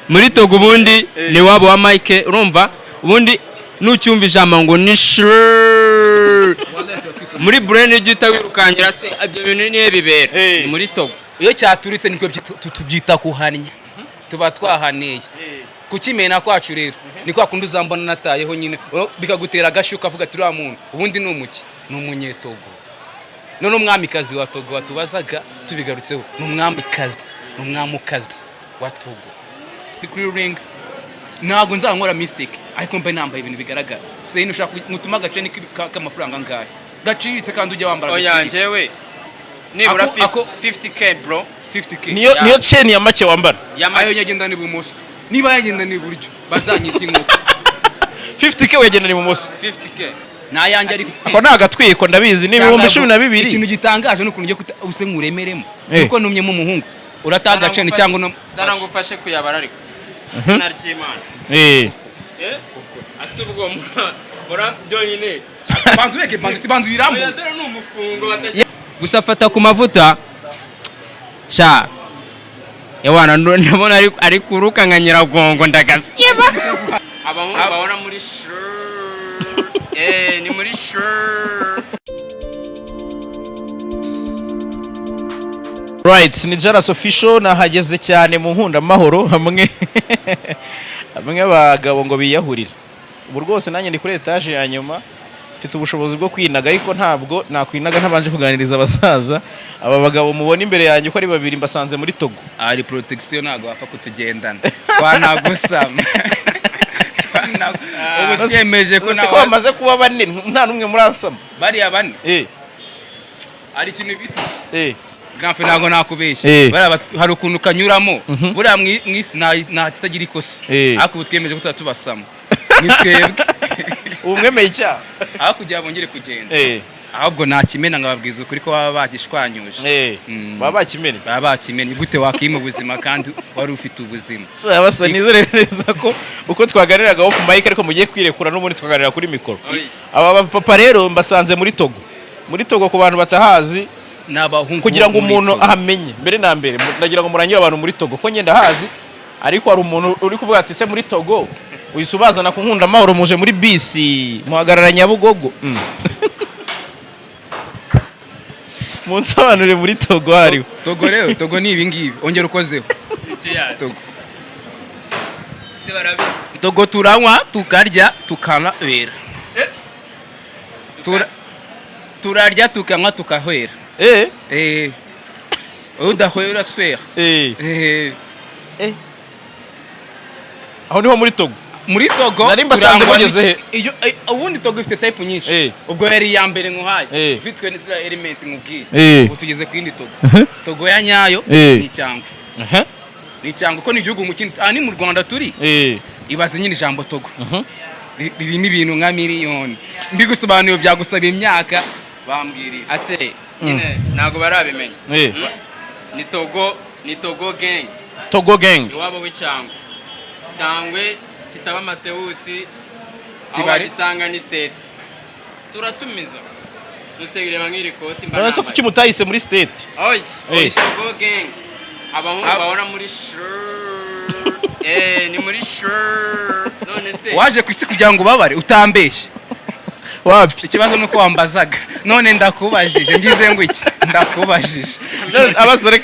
Muri Togo ubundi ni wabo wa Mike. Urumva, ubundi nucyumva ijambo ngo ni sure muri brain ujya uhita wirukankira se ibyo bintu niyo bibera. Ni muri Togo. Iyo cyaturitse niko tubyita kuhanya, tuba twahaniye. Kukimena kwacu rero ni kwa kundi uzambona natayeho nyine, bikagutera agashyi, ukavuga ati: "Uriya muntu ubundi ni umuki?" Ni umunyetogo. None umwamikazi wa Togo watubazaga, tubigarutseho, ni umwamikazi, ni umwamukazi wa Togo. Ni kuri rings, ntabwo nzaba mistake, ariko mbe nambaye ibintu bigaragara. Se ushaka ngutuma agaceni k'amafaranga angahe gaciriritse kandi ujya wambara Oya. gaciriritse? Njyewe nibura 50K, bro. 50K? Niyo niyo chain ya make wambara? Ya Ayo make. yagenda ibumoso, niba yagenda iburyo bazanyita inkoko. 50K uyagendana ibumoso? 50K. Ni ayanjye ariko. Ako ni agatwiko, ndabizi, ni 12,000. Ikintu gitangaje ni ukuntu ugiye kuta use nkuremeremo, nuko numyemo umuhungu urataha agaceni cyangwa uno. Zana ngufashe kuyabara, ariko izina ry'Imana. Ase ubwo mura byonyine. Banza ureke, banza banza uyirambure. Oya, dore ni umufungo batagira gusa. Fata ku mavuta sha, ewana ndabona ari kuruka nka Nyiragongo, ndagaze yeba. Abahungu babona muri sure, ni muri sure. Right, ni Jaras Official, nahageze cyane mu Nkundamahoro, hamwe hamwe abagabo ngo biyahurire. Ubu rwose nanjye ndi kuri etaje ya nyuma, mfite ubushobozi bwo kwinaga, ariko ntabwo nakwinaga ntabanje kuganiriza abasaza. Aba bagabo mubona imbere yanjye uko ari babiri mbasanze muri Togo. Ari protection, ntabwo wapfa kutugendana, twanagusama. Ubu twiyemeje ko Ese ko nawe bamaze kuba bane nta n'umwe muransama? Bariya bane, hari ikintu bita iki? Grand frère, ntabwo nakubeshya. Bariya hari ukuntu kanyuramo buriya mu isi, nta kitagira ikosa. Ariko ubu twiyemeje ko tuba tubasama, ni twebwe. Ubu mwemeye icyaha. Aho kugira bongere kugenda, ahubwo nakimena nkababwiza ukuri ko baba bagishwanyuje. Baba bakimennye. Baba bakimennye. Gute wakima ubuzima kandi wari ufite ubuzima? Basa nizere neza ko uko twaganiraga off mic, ariko mugiye kwirekura n'ubundi tukaganira kuri mikoro. Aba bapapa rero mbasanze muri Togo. Muri Togo, ku bantu batahazi, Ni abahungu kugira ngo bo muri umuntu Togo. ahamenye mbere na mbere, ndagira ngo murangire abantu muri Togo, ko ngenda hazi, ariko hari umuntu uri kuvuga ati: "Se muri Togo uhise ubazana ku Nkundamahoro, muje muri bisi muhagarara Nyabugogo?" Munsobanurire muri Togo hariho. Togo rero, Togo ni ibi ngibi, ongera ukozeho Togo. Togo turanywa, tukarya, tukanywera. Turarya, tukanywa, tukahwera. Udahwera uraswera. Aho niho muri Togo? Muri Togo Nari mbasanze turangwa mugeze he? Iyo ubundi Togo ifite type nyinshi. Ubwo yari iya mbere nkuhaye, ifitwe n'iziriya element nkubwiye. Ubu tugeze ku yindi Togo. Togo ya nyayo ni icyangwe. Ni icyangwe ko ni igihugu mu kindi. Aha ni mu Rwanda turi. Ibaze nyine ijambo Togo ririmo ibintu nka miliyoni, mbigusobanuye byagusaba imyaka bambwiriye. Ase nyine ntabwo barabimenya. Ni Togo, ni Togo gang. Togo gang. Iwabo w'icyangwe, cyangwe kitaba Matewusi aho Kibari? wagisanga ni state. Turatumiza nusegere nk'iri koti mba None se nambaye. kuki mutahise muri state? Oya. Togo gang, abahungu babona muri sure, ni muri sure. None se Waje ku isi kugira ngo ubabare, utambeshye? Wapi. Ikibazo ni uko wambazaga, none ndakubajije, ngize ngo iki? Ndakubajije. Abasore,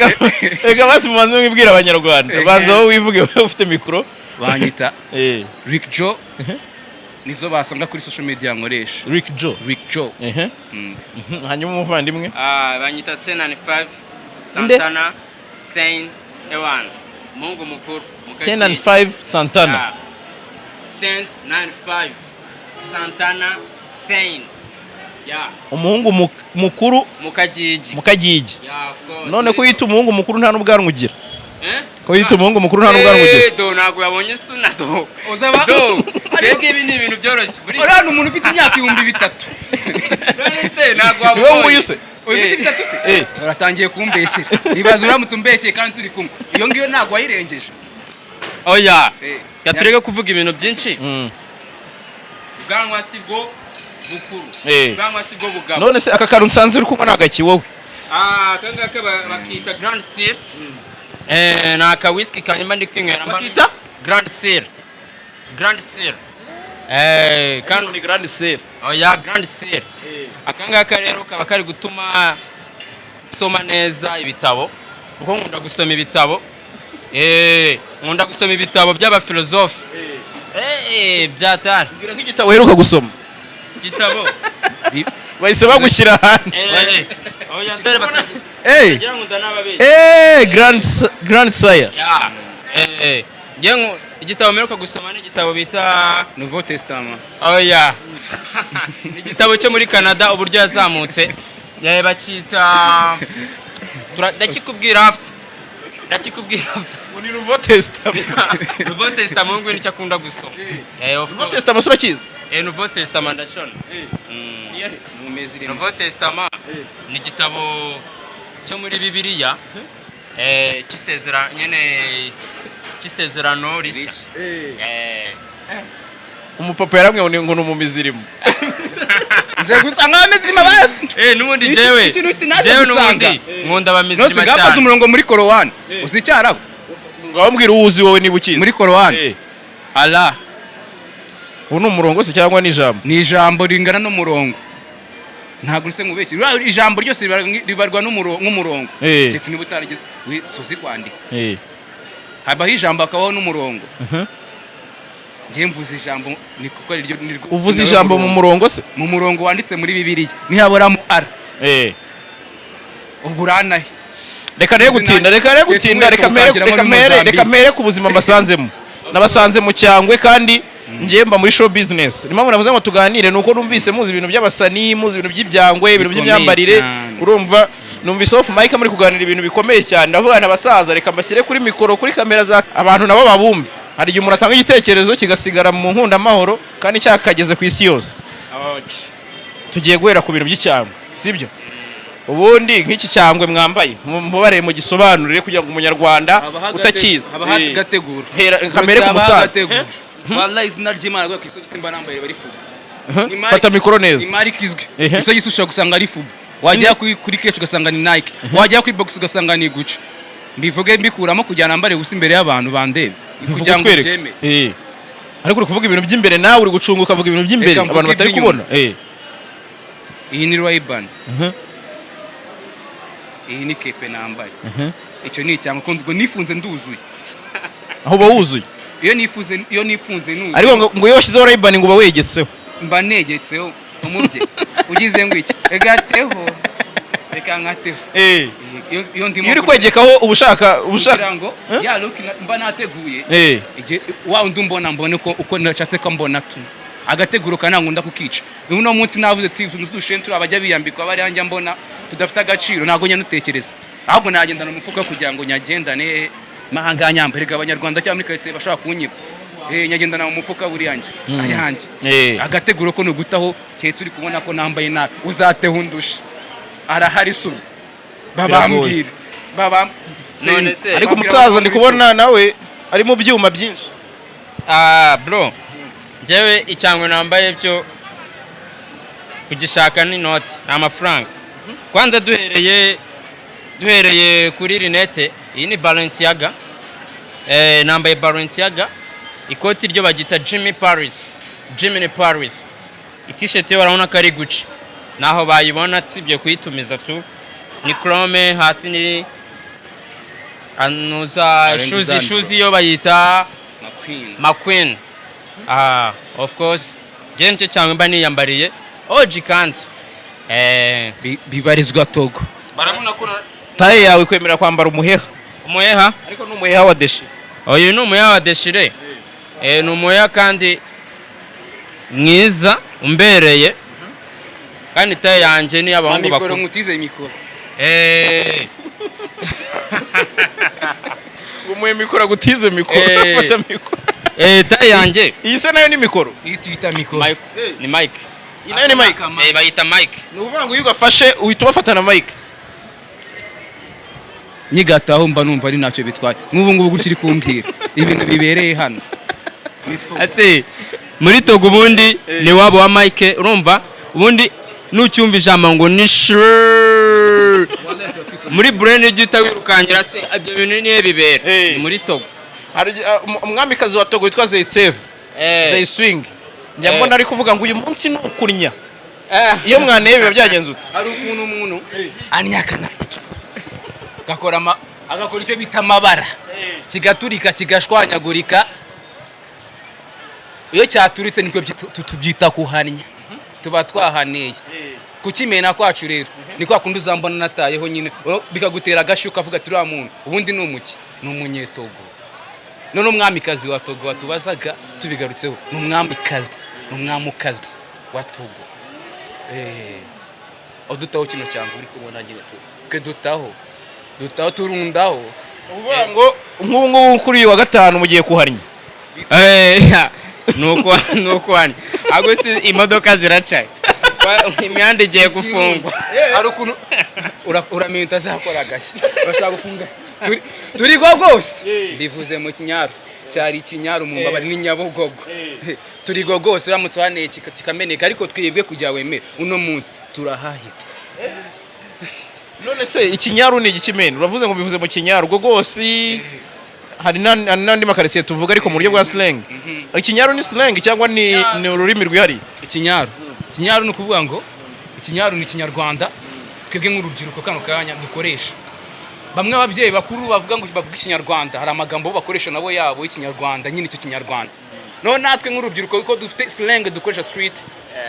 reka basi mubanze mwibwira Abanyarwanda. Banza wowe wivuge, wowe ufite mikoro. Banyita Rick Joe, nizo basanga kuri social media nkoresha. Rick Joe. Rick Joe. Hanyuma umuvandimwe? Ah, banyita Senani 5 Santana Sain Ewan, umuhungu mukuru Mukakiri. Senan 5 Santana. Ah. Saint 95 Santana Sain, yeah. Umuhungu mukuru. Mukagigi. Mukagigi. Yeah, of course. None ko yita umuhungu mukuru nta n'ubwanwa ugira? Eh? Ko yita umuhungu mukuru nta n'ubwanwa ugira? Eh, do ntabwo yabonye suna do. Uzaba Do twebwe ibi ni ibintu byoroshye buri Uriya ni umuntu ufite imyaka 3000. None se ntabwo Ni wowe wabonye? nguyu se? Ufite bitatu se? Uratangiye kumbeshyera. Ibaze uramutse umbekeye kandi turi kumwe, iyo ngiyo ntabwo wayirengeje. Oya. Reka tureke kuvuga ibintu byinshi. Ubwanwa si bwo bukuru. Ubwanwa si bwo bugabo. None se aka kantu nsanze uri kunywa ni agaki wowe? Ah, aka ngaka bakita Grand Sir. Ni aka whisky kanyuma ndi kwinywera Bakita? Grand Sir, Grand Sir, kano. Ni Grand Sir? Oya, Grand Sir. Aka ngaka rero kaba kari gutuma nsoma neza ibitabo, kuko nkunda gusoma ibitabo. Nkunda gusoma ibitabo by'abafilozofe, byatari. Mbwira nk'igitabo uheruka gusoma. Igitabo? Bahise bagushyira hanze. Oya, dore batagira ngo ndanababeshya. Grand Sire. Ya, njye igitabo mperuka gusoma ni igitabo bita Nouveau Testament. Oya, ni igitabo cyo muri Canada, uburyo yazamutse. Bacyita ndakikubwira after, ndakikubwira after. Ngo ni Nouveau Testament? Nouveau Testament, ngo nicyo akunda gusoma. Of Nouveau course. Testament urakizi? Nouveau Testament ndashona. Mu mezi irimo. Nouveau Testament ni igitabo cyo muri Bibiliya, cy'isezerano nyene, cy'isezerano rishya. Umupapa yaramwe ngo ni umumizirimo. Nje gusa nk'abamizirima ba N'ubundi jewe Ikintu uti naje jewe gusanga. n'ubundi nkunda Nose abamizirima ngapaze cyane. umurongo muri Korowani, uzi icyarabu? Ngaho mbwira uwo uzi wowe niba ukizi. Muri Korowani? Allah. Ubu ni umurongo se cyangwa ni ijambo? Ni ijambo ringana n'umurongo, ntabwo nse nkubeshye. Uriya ijambo ryose ribarwa nk'umurongo. Keretse niba utarigeze suzi kwandika. Habaho ijambo, hakabaho n'umurongo. Njye mvuze ijambo ni kuko ariryo Uvuze ni nawe ijambo mu murongo se? Mu murongo wanditse muri Bibiliya ntihaburamo ara. Ubwo uranahe? Reka rero Sinzi gutinda, reka rero keretse gutinda, reka inkweto mere ukangeramo reka muri mere reka Mozambique. mere ku buzima mbasanzemo, nabasanze mu Cyangwe, kandi njye mba muri show business. Niyo mpamvu navuze ngo tuganire, nuko numvise muzi ibintu by'abasani, muzi ibintu by'ibyangwe, ibintu Bikomeye by'imyambarire. cyane. Urumva, numvise off mic muri kuganira ibintu bikomeye cyane, ndavuga nti abasaza reka mbashyire kuri mikoro, kuri kamera za abantu nabo babumve. Hari igihe umuntu atanga igitekerezo kigasigara mu nkundamahoro kandi cyakageze ku isi yose. Tugiye guhera ku bintu by'icyangwe, sibyo? Ubundi nk'iki cyangwe mwambaye, mubare mugisobanurire kugira ngo umunyarwanda utakizi. Habaho agateguro. Hera kamere ku musaza. Wallahi, izina ry'Imana, rwego ku isogisi mba nambaye bari fubu. Ni Fata mikoro neza. Ni marike izwi. Isogisi ushobora gusanga ari fubu, wagera kuri kenshi ugasanga ni Nike, wagera kuri box ugasanga ni Gucci. Mbivuge mbikuramo kugira nambare gusa imbere y'abantu bandebe, kugira ngo utwereke. byemere. Ariko uri kuvuga ibintu by'imbere, nawe uri gucunga ukavuga ibintu by'imbere Reka mvuge abantu batari iby'inyuma. kubona. Iyi ni Ray-Ban. Iyi ni kepe nambaye. Icyo ni icyangwe ko ubwo nifunze nduzuye. Aho uba wuzuye. Iyo nifunze nuzuye. Ariko ngo iyo washyizeho Ray-Ban ngo uba wegetseho. Mba negetseho umubye ugize ngo iki, gateho, reka nkateho. Iyo ndimo Iyo uri kwegekaho uba ushaka kugira ngo ya look mba nateguye, igihe wa undi umbona mbone uko nashatse ko mbona tu agateguro kanangunda kukica. Uno munsi navuze ati utu dusheni turi abajya biyambikwa bari hanjya mbona tudafite agaciro, ntabwo njya nutekereza, ahubwo nagendana umufuka kugira ngo nyagendane mahanga, nyambarega abanyarwanda cyangwa muri karitsiye bashobora kunyiba. Nyagendana mu mufuka buriya njye ayanjye. Agateguro ko nugutaho, keretse uri kubona ko nambaye nabi, uzateho undusha arahari subi babambwira baba. None se- Ariko umusaza ndi kubona nawe ari mu byuma byinshi. Ah bro, njyewe icyangwe nambaye byo kugishaka ni inoti, ni amafaranga. Kwanza duhereye kuri rinete, iyi ni Balenciaga. Nambaye Balenciaga, ikoti ryo bagita Jimmy Paris, Jimmy Paris. T-shirt yo barabona ko ari Gucci, naho bayibona sibye kuyitumiza tu. Ni chrome hasi, ni anuza shoes. Alexander. Shoes yo bayita McQueen. McQueen. Ah, of course, njye nicyo cyangwa mba niyambariye OG kandi Bibarizwa Togo. Barabona ko Taille yawe kwemera kwambara umuheha? Umuheha. Ariko ni umuheha wa déchiré? Uyu ni umuheha wa déchiré. Ni umuheha kandi mwiza umbereye, kandi taille yanjye ni iy'abahungu Mikoro bakuru. nkutize mikoro. Ngo umuhe mikoro, agutize mikoro. Fata mikoro. Taille yanjye. Iyi se nayo ni mikoro? Iyi tuyita mikoro. Mike, ni mike. Iyi nayo ni mic? Bayita mike. Ni ukuvuga ngo iyo ugafashe uhita ubafata na mic? Nyigataho mba numva ari ntacyo bitwaye, nk'ubu ngubu gutya uri kumbwira ibintu bibereye hano. Ni Togo. Ase muri Togo ubundi ni wabo wa mike. Urumva, ubundi nucyumva ijambo ngo ni shurr muri brain ujya uhita wirukankira se ibyo bintu niyo bibera. Ni muri Togo. Hari umwamikazi wa Togo witwa Zaytsev, Zay Swing, njya mbona ari kuvuga ngo uyu munsi ni ukurnya. Iyo mwaneye biba byagenze ute? Hari ukuntu umuntu anyakana agakora agakora icyo bita amabara, kigaturika, kigashwanyagurika. Iyo cyaturitse niko tubyita kuhanya, tuba twahaniye. Kukimena kwacu rero ni kwa kundi uzambona natayeho nyine, bikagutera agashyuka, ukavuga ati uriya muntu ubundi ni umuki, ni umunyetogo. None umwamikazi wa Togo watubazaga, tubigarutseho, ni umwamikazi, ni umwamukazi wa Togo. Aho dutaho kino cyangwa uri kubona nyine twe dutaho, dutaho, turundaho. Uvuga ngo nk'ubu ngubu kuri uyu wa gatanu mugiye kuhanya? Nuko hano ahubwo si imodoka ziraca, imihanda igiye gufungwa. Hari ukuntu uramenya utazakora agashya, bashaka gufunga. Turi go rwose, bivuze mu kinyaru, cyari ikinyaru mu mbabari ni Nyabugogo. Turi go rwose, uramutse waneye kikameneka, ariko twibwe kugira wemere uno munsi turahahitwa. None se ikinyaru ni igikimene? Uravuze ngo bivuze mu kinyaru ubwo rwose hari n'andi makaritsiye tuvuga ariko mu buryo bwa slang. Ikinyaru ni slang cyangwa ni ururimi rwihariye? Ikinyaru, ikinyaru ni ukuvuga ngo ikinyaru ni ikinyarwanda twebwe nk'urubyiruko kano kanya dukoresha. Bamwe ababyeyi bakuru bavuga ngo bavuga ikinyarwanda, hari amagambo bo bakoresha nabo yabo y'ikinyarwanda nyine, icyo kinyarwanda. None natwe nk'urubyiruko kuko dufite slang dukoresha street,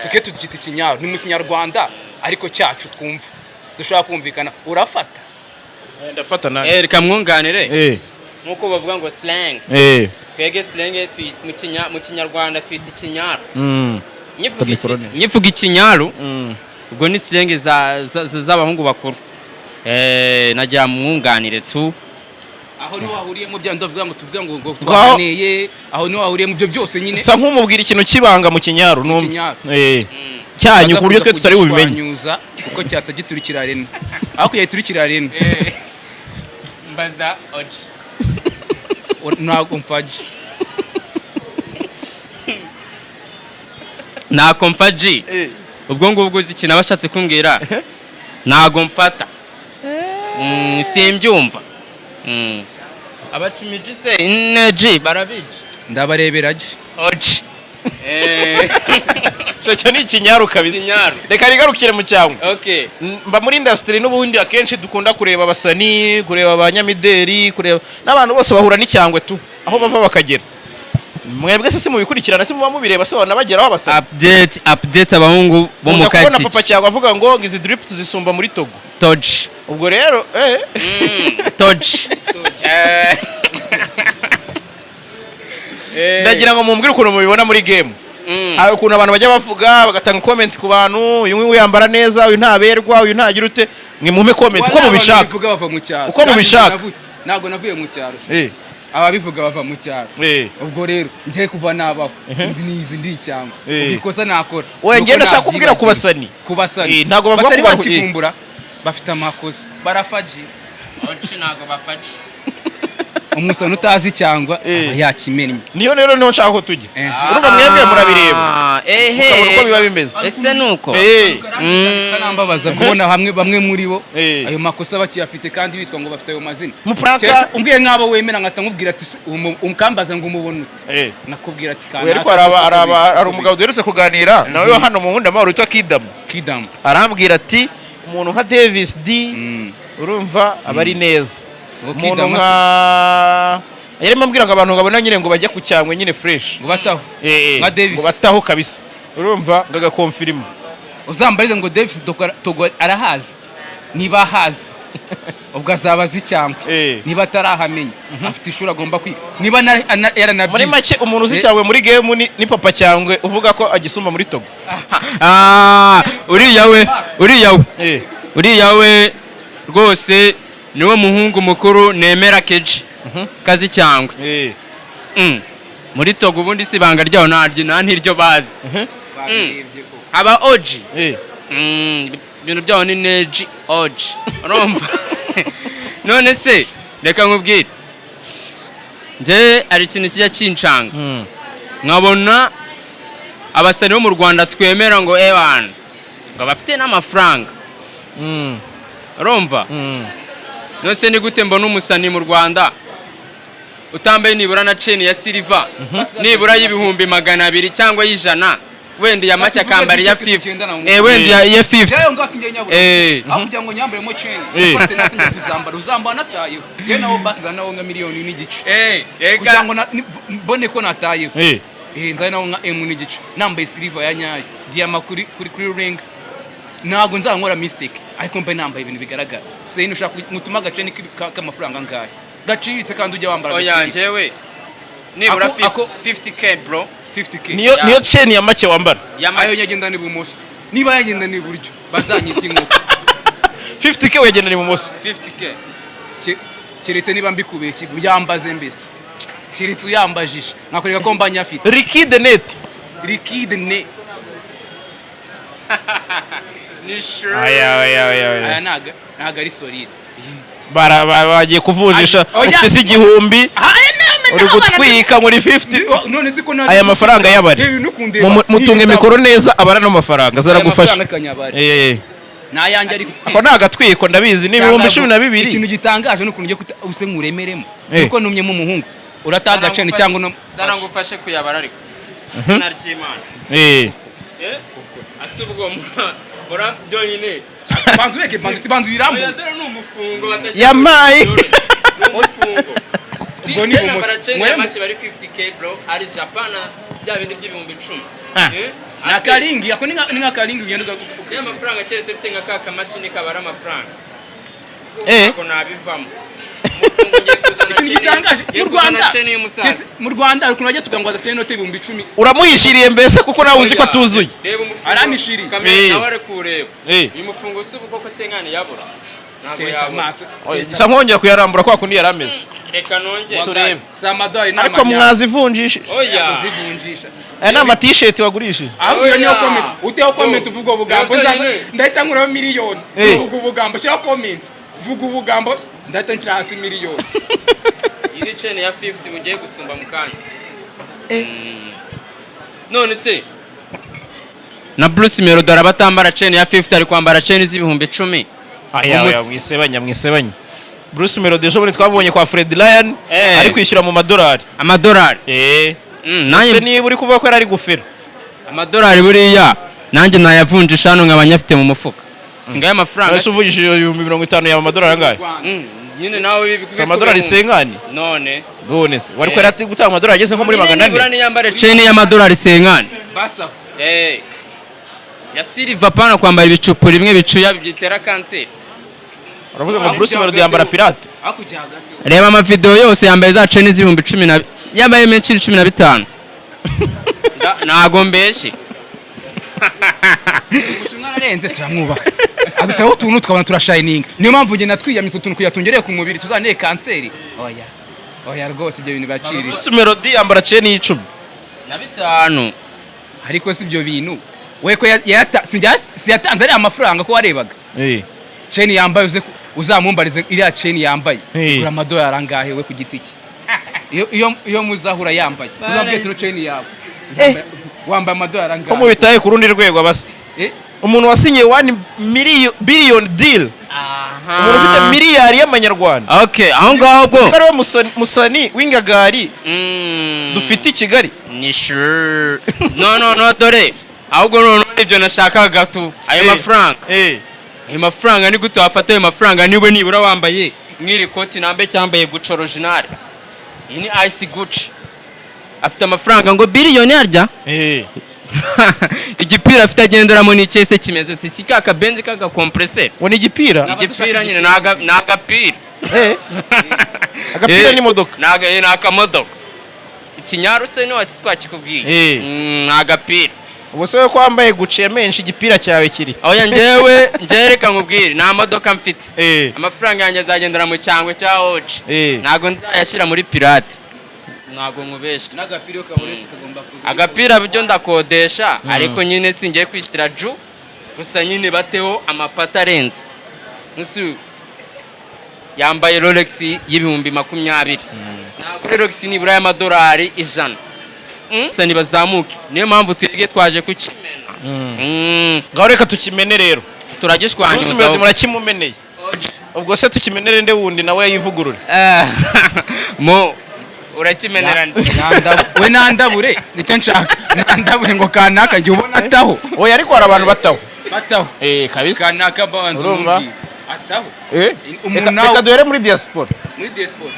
tuke tucyita ikinyaru. Ni mu kinyarwanda ariko cyacu twumva dushobora kumvikana, urafata. Ndafata nanjye. Reka mwunganire. Nk'uko bavuga ngo slang, twege slang mu kinyarwanda twita ikinyaru. Mikoro. Nyivuga ikinyaru, ubwo ni slang z'abahungu bakuru. Nagira mwunganire tu. Aho niho wahuriyemo bya ndavuga ngo tuvuga ngo Ngaho- twaganeye, aho niho wahuriyemo ibyo byose nyine. Sa nk'umubwira ikintu cy'ibanga mu kinyaru numva. Kinyaru. Cyanyu, ku buryo twe tutari bubimenye. Kugishwanyuza kuko cyatagiturikira rene, aho kugira giturikira rene. Mbaza oji. Ntabwo mfaje. Ntago mfa G. Ubwo ngubwo uzi ikintu aba ashatse kumbwira, ntago mfata. Simbyumva. Abacumi G se ne G barabiji. Ndabarebera je. Oji. Cyo ni ikinyaru kabisa. Ikinyaru. Reka rigarukire mu cyangwa. Okay. Mba muri industry n'ubundi akenshi dukunda kureba abasani, kureba abanyamideri, kureba n'abantu bose bahura n'icyangwe tu aho bava bakagera. Mwebwe se mubikurikirana, se muba mubireba, se banabageraho abasani? Update, update, abahungu bo mu Nkunda kubona papa Kacyici. cyangwa avuga ngo izi drip tuzisumba muri Togo. Toji. Ubwo rero Toji. Ndagira ngo mumbwire ukuntu mubibona muri game. Hari ukuntu abantu bajya bavuga, bagatanga comment ku bantu: uyu nguyu yambara neza, uyu ntaberwa, uyu ntagira ute. Mwe mumpe comment uko mubishaka. Ababivuga bava mu cyaro. Uko mubishaka. Kandi ntabwo navuye mu cyaro. Ababivuga bava mu cyaro. Ubwo rero njye kuva nabaho ndi nizi ndi icyangwa. Ubwo ikosa nakora Oya, nuko njye ndashaka kubwira ku nabyibagiwe. basani. Ku basani Ntabwo bavuga batari ku bantu, bakivumbura, bafite amakosa, barafaji. Oji ntago bafaji. Umusani utazi cyangwa aba yakimennye. Niyo rero niho nshaka ko tujya. Urumva mwebwe murabireba, Ehe. mukabona uko biba bimeze. Ese nuko? Kanambabaza kubona hamwe bamwe muri bo ayo makosa bakiyafite kandi bitwa ngo bafite ayo mazina. Mupranka. Keretse umbwiye nk'abo wemera, nkahita nkubwira ati ukambaza ngo umubone ute, nakubwira ati Oya, ariko hari umugabo duherutse kuganira nawe wa hano mu Nkundamahoro witwa Kidamu. Kidamu. Arambwira ati umuntu nka Davis D, urumva aba ari neza. Ngo Umuntu Kidamu. nka yarimo ambwira ngo abantu babona nyine ngo bajya ku cyangwe nyine fresh. Ngo bataho nka Davis. Ngo bataho kabisa, urumva ngo agakonfirima. Uzambarize ngo Davis Togo arahazi, niba ahazi ubwo azaba azi cyangwa niba atarahamenya afite ishuri agomba kwiga, niba yaranabyize. Muri make umuntu uzi cyangwe muri game ni papa cyangwe uvuga ko agisumba muri Togo. Ah, uriya we, uriya we. Uriya we rwose niwe muhungu mukuru nemera keji kazi cyangwe. Muri Togo ubundi si ibanga ryaho, ntaryo nta ntiryo bazi. Babirebye koko. Aba oji. Ibintu byaho ni neji oji, urumva. None se reka nkubwire, njye hari ikintu kijya kincanga, nkabona abasani bo mu Rwanda twemera ngo ewana ngo bafite n'amafaranga, urumva. None se ni gute mbona umusani mu Rwanda Utambaye nibura na chain ya silver nibura y'200,000 cyangwa y'100, wenda iya make akambara iya 50, wenda iya 50. Jewe ngaho sinjye nyabura. Aho kugira ngo nyambaremo chain, ufate natangiye kuzambara, uzambara natayeho. Yewe naho basi nzana naho nka 1.5 miliyoni Reka. kugira ngo mbone ko natayeho. Nzane naho nka M n'igice, nambaye silver ya nyayo, diyama kuri rings. Ntabwo nzaba mistake, ariko mbe nambaye ibintu bigaragara. Se ushaka mutuma agachain k'amafaranga angahe gaciriritse kandi ujya wambara Oya. Gaciriritse? Njyewe nibura Ako- 50 50K, bro. 50K? Niyo niyo chain ya make wambara? Ya Ayo make. nyagenda n'ibumoso, niba yagenda n'iburyo bazanyita inkoko. 50K wegendana ibumoso? 50K. Keretse niba mbikubeshye, uyambaze mbese, keretse uyambajije nkakwereka ko mba nyafite. Liquide net? Liquide ne. Ni sure. Aya, aya, aya, aya. Aya ntago ari solide. Bagiye kuvunjisha. Oya. Ufite se 1000 uri gutwika muri 50? None se ko Aya mafaranga y'abari. Reba nukundeba. Mutunge mikoro neza, abara no mafaranga zaragufasha. Kanyabari. Nayanjye ariko. Ako ni agatwiko, ndabizi ni 12,000. Ikintu gitangaje nukuntu ugiye kuta use nkuremeremo, nuko numyemo umuhungu urataha agaceni cyangwa no Zana ngufashe kuyabara, ariko izina ry'Imana. Ase ubwo mura byonyine. Banzu beke, banzu, banzu uyirambure. Oya, dore ni umufungo batagira. Yamaye. Ni umufungo. Ubwo ni ibumoso. Chain ya make bari 50K, bro, ari Japan, bya bindi by'10,000. Ni akaringi ako, ni nka karingi ugenda Ya mafaranga, keretse mfite nka ka kamashini kabara amafaranga, ntabwo nabivamo. Ikintu gitangaje mu Rwanda chain y'umusaza. Mu Rwanda hari ukuntu bajya tuvuga ngo azacene inote 10,000. Uramuhishiriye mbese, kuko nawe uzi ko atuzuye. Reba umufungo. Aramishiriye. Kamera nawe ari kuwureba. Uyu mufungo si ubu koko senkani yabura? Ntabwo Keretse yabura. amaso. Sa nkongera kuyarambura kwa kundi yari ameze. Reka nongere. Turebe. Si amadolari, ni Ariko mwazivunjishije. Oya. Uzivunjisha. Aya ni amatisheti wagurishije. Ahubwo iyo niyo Oya. comment, uteho comment uvuga ubugambo. Yego, Nzaza nyine. ndahita nkuraho miliyoni. Vuga ubugambo, shyiraho comment vuga ubugambo, ndahita nshyira hasi miliyoni. Iyi ni chain ya 50 mugiye gusumba mu kanya. None se na Bruce Melody araba atambara chain ya 50, ari kwambara chain z'10,000. Aya, oya, mwisebanya, mwisebanya. Bruce Melody ejo bundi twabonye kwa Fred Ryan ari kwishyura mu madolari. Amadolari. Ese Nanjye niba uri kuvuga ko yari ari gufera? Amadolari buriya nanjye nayavunjisha hano nkaba nyafite mu mufuka, singaye amafaranga. Ese uvugishije 50,000 yaba amadolari angahe? Nyine nawe Si amadolari senkani? None. None se wari ko yari ati gutanga amadolari ageze nko muri 400? Nibura niyambare chain y'amadolari senkani. Basa. Ya silver, pana kwambara ibicupu rimwe bicuya byitera kanseri. Uravuze ngo Bruce Melody yambara pirate? Hakurya hagati. Reba amavideo yose yambaye za chain z'ibihumbi 10 na yambaye menshi 15. Ntago mbeshye. Umushinwa ararenze, turamwubaha, adutaho utuntu tukabona turashininga. Niyo mpamvu njye natwiyamye utu tuntu kugira tungereye ku mubiri tuzanteye kanseri. Oya, oya rwose, ibyo bintu baciriritse. Bruce Melody yambara chain y'10 Na bitanu. Ariko si ibyo bintu we ko siyatanze ariya mafaranga ko warebaga chain yambaye, uze uzamumbarize iriya chain yambaye igura amadolari angahe we ku giti cye. Iyo muzahura yambaye, uzambwire tino chain yawe wambaye amadolari Ko angahe? mubitaye ku rundi rwego abasa. Umuntu wasinyiye 1 billion deal, umuntu ufite miliyari y'amanyarwanda. Okay, aho ngaho bwo. Ko ariwe musani w'ingagari dufite i Kigali. Ni sure. No, no, no, dore ahubwo noneho ibyo nashakaga tu, ayo mafaranga, ayo mafaranga ni gute wafata ayo mafaranga niwe nibura wambaye nk'iri koti nambaye, cyambaye Gucci original? Iyi ni ice Gucci. Afite amafaranga ngo biliyoni harya. Igipira afite agenderamo ni icyese kimeze uti iki kaka benzi kaka compresseur. Ngo ni igipira? Igipira nyine ni agapira. Agapira n'imodoka. Ni akamodoka. Ikinyaruse ni wati twakikubwiye. Ni agapira. Ubu se ko wambaye Gucci menshi, igipira cyawe kiri? Oya, njyewe reka nkubwire, nta modoka mfite. Amafaranga yanjye azagendera mu cyangwe cya oji. Ntabwo nzayashyira muri pirate, ntabwo nkubesha. N'agapira iyo kabonetse kagomba kuza. Agapira byo ndakodesha, ariko nyine singiye kwishyira ju gusa nyine bateho amapata arenze. Nkusi yambaye Rolex y'20,000, ntabwo Rolex nibura y'amadolari 100. Gusa nibazamuke, niyo mpamvu twebwe twaje kukimena. Ngaho reka tukimene rero. Bruce Turagishwanyuza. Melody murakimumeneye, ubwo se tukimenere nde wundi nawe yivugurure? Mo Urakimenera nde? We nandabure, nicyo nshaka, nandabure ngo kanaka jya ubona ataho. Oya, ariko hari abantu bataho. Bataho. Eh, kabisa. Kanaka babanza Urumva? umubwire ataho. Umuntu Reka duhere muri diaspora. Muri diaspora.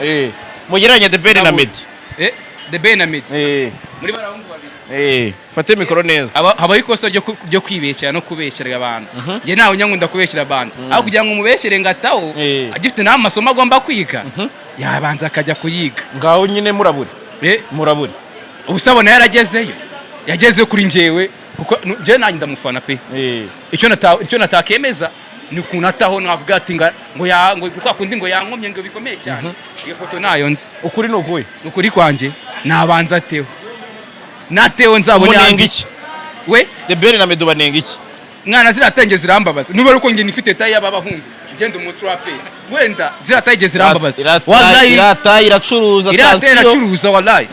Mugereranye The Ben na Meddy. The Ben na Meddy muri barahungu babiri. Fate mikoro neza. Habaho ikosa ryo kwibeshyera no kubeshyera abantu. Njye ntawe nyankunda kubeshyera abantu, aho kugira ngo umubeshyere ngo ataho agifite n'amasomo agomba kwiga, yabanza akajya kuyiga. Ngaho nyine murabure. Murabure. Ubusa abona yaragezeyo, yageze kuri njyewe, kuko njyewe nanjye ndamufana pe. Icyo natakemeza ni ukuntu ataho, navuga ati ngo ya ngo kwa kundi ngo yankomye ngo bikomeye cyane, iyo foto nayo nzi. Ukuri ni ukuhe? Ukuri kwanjye, nabanza ateho, nateho nzabone Munenga iki? We. The Ben na Meddy banenga iki? Mwana, ziriya zirambabaza. Niba ari uko njye nifite taille y'abahungu, ngenda umutrape, wenda ziriya taille zirambabaza wallahi. Irata iracuruza. Iriya taille Tansiyo. iracuruza wallahi.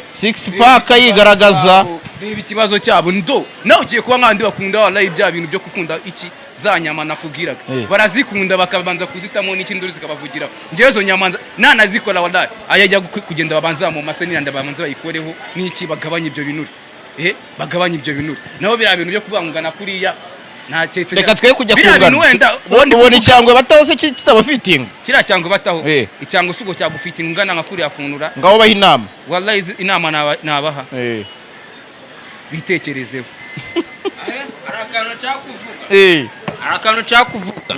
Six pack yigaragaza. Reba ikibazo cyabo ndo nawe ugiye kuba nk'abandi bakunda wallahi bya bintu byo gukunda iki, za nyama nakubwiraga. Barazikunda, bakabanza kuzitamo n'ikindi zikabavugiraho. Njyewe izo nyama nanazikora wallahi, ayajya kugenda babanza mu mase n'iranda, babanza bayikoreho n'iki, bagabanya ibyo binure, bagabanya ibyo binure. Naho biriya bintu byo kuvangana kuriya ntaketse. Reka twe kujya Biriya kungana. bintu wenda ubundi Ubona icyangwe bataho se kitabafitinga? Kiriya cyangwa bataho. Icyango si ubwo cyagufite ingana nka kuriya kunura. Ngaho baha inama. Wallahi inama nabaha, bitekerezeho. Hari akantu nshaka kuvuga. Hari akantu nshaka kuvuga.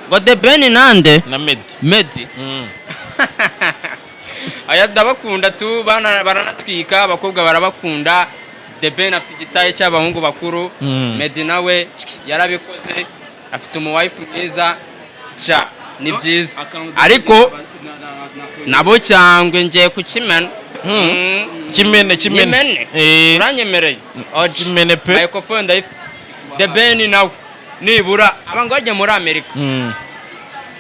Ngo The Ben nande? Na Meddy. Meddy. Aya ndabakunda tu, baranatwika, abakobwa barabakunda. The Ben afite igitaye cy'abahungu bakuru. Meddy nawe yarabikoze, afite umuwife mwiza sha, ni byiza, ariko nabo cyangwe ngiye kukimena. Kimene, kimene. Nyimene. Uranyemereye? Kimene pe. Microphone ndayifite. The Ben nawe nibura aba ngo ajye muri Amerika,